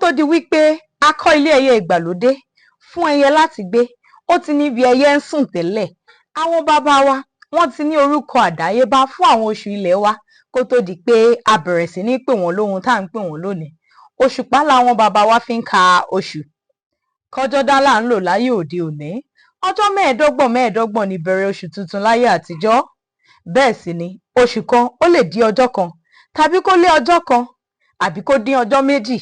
Tó di wípé a kọ́ ilé ẹyẹ ìgbàlódé fún ẹyẹ láti gbé, ó ti níbi ẹyẹ ń sùn tẹ́lẹ̀. Àwọn bàbá wa, wọ́n ti ní orúkọ àdáyébá fún àwọn oṣù ilé wa kó tó di pé a bẹ̀rẹ̀ sí ní pè wọ́n lóhun tá à ń pè wọ́n lónìí. Òṣùpá làwọn bàbá wa fi ń ka oṣù. Kọjọ́dá là ń lò láyé òde òní. Ọjọ́ 25 25 ní ìbẹ̀rẹ̀ oṣù tuntun láyé àtijọ́. Bẹ́ẹ̀ sì ni oṣù kan ó lè di ọjọ́ kan, tàbí kó lé ọjọ́ kan, àbí kó dín ọjọ́ 2.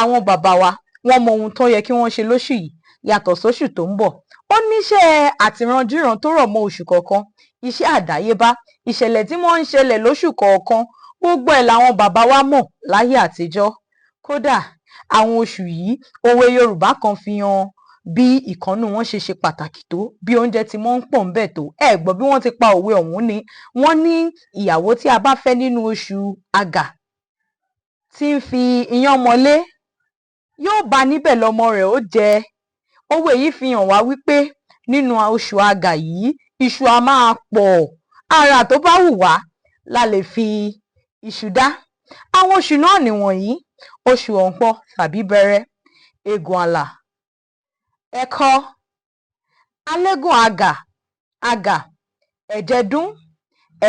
Àwọn bàbá wa, wọ́n mọ ohun tó yẹ kí wọ́n ṣe lóṣù yìí yàtọ̀ sóṣù tó ń bọ̀. Ó níṣẹ́ àtìrandíran tó rọ̀ mọ́ oṣù kọ̀ọ̀kan, iṣẹ́ àdáyébá, ìṣẹ̀lẹ̀ tí wọ́n ń ṣẹlẹ̀ lóṣù kọ̀ọ̀kan, gbogbo ẹ̀ làwọn bàbá wa mọ̀ láyé àtijọ́. Kódà àwọn oṣù yìí, òwe Yorùbá kan fi hàn bí ìkànnù wọn ṣe ṣe pàtàkì tó, bí oúnjẹ tí wọ́n ń pọ̀ ńbẹ̀ tó. Ẹ gbọ́ bí wọ́n ti pa òwe ọ̀hún ni. Wọ́n ní ìyàwó tí a bá fẹ́ nínú oṣù àgà tí ń fi iyán mọ́lé, yóò bá níbẹ̀ lọ́mọ rẹ̀ ó jẹ. Òwe yìí fi hàn wá wípé nínú oṣù àgà yìí, iṣu a máa pọ̀. Àrà tó bá wù wá la lè fi iṣu dá. Àwọn oṣù náà nìwọ̀nyí: oṣù ọ̀pọ̀ tàbí bẹrẹ, ègùn àlà, ẹ̀kọ, alégùn, àgà, àgà, ẹ̀jẹ̀dún,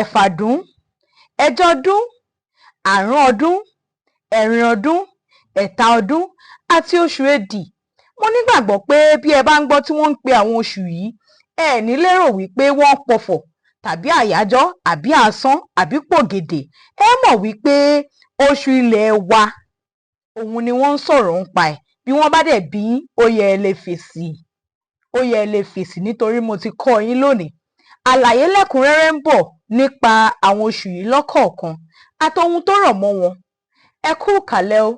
ẹ̀fàdún, ẹ̀jọdún, àrún ọdún, ẹ̀rin ọdún, ẹ̀ta ọdún àti oṣù èdì. Mo nígbàgbọ́ pé bí ẹ bá ń gbọ́ tí wọ́n ń pe àwọn oṣù yìí, ẹ ní lérò wípé wọ́n pọ̀fọ̀ tàbí àyájọ́ àbí asán àbí pògèdè. Ẹ mọ̀ wípé oṣù ilé wa òun ni wọ́n ń sọ̀rọ̀ ń pa ẹ̀. Bí wọ́n bá dẹ̀ bí, ó yẹ ẹ lè fèsì, ó yẹ ẹ lè fèsì, nítorí mo ti kọ́ yín lónìí. Àlàyé lẹ́kùnrẹ́rẹ́ ń bọ̀ nípa àwọn oṣù yìí lọ́kọ̀ọ̀kan àtohun tó rọ̀ mọ́ wọn. Ẹ kú ìkàlẹ̀ o.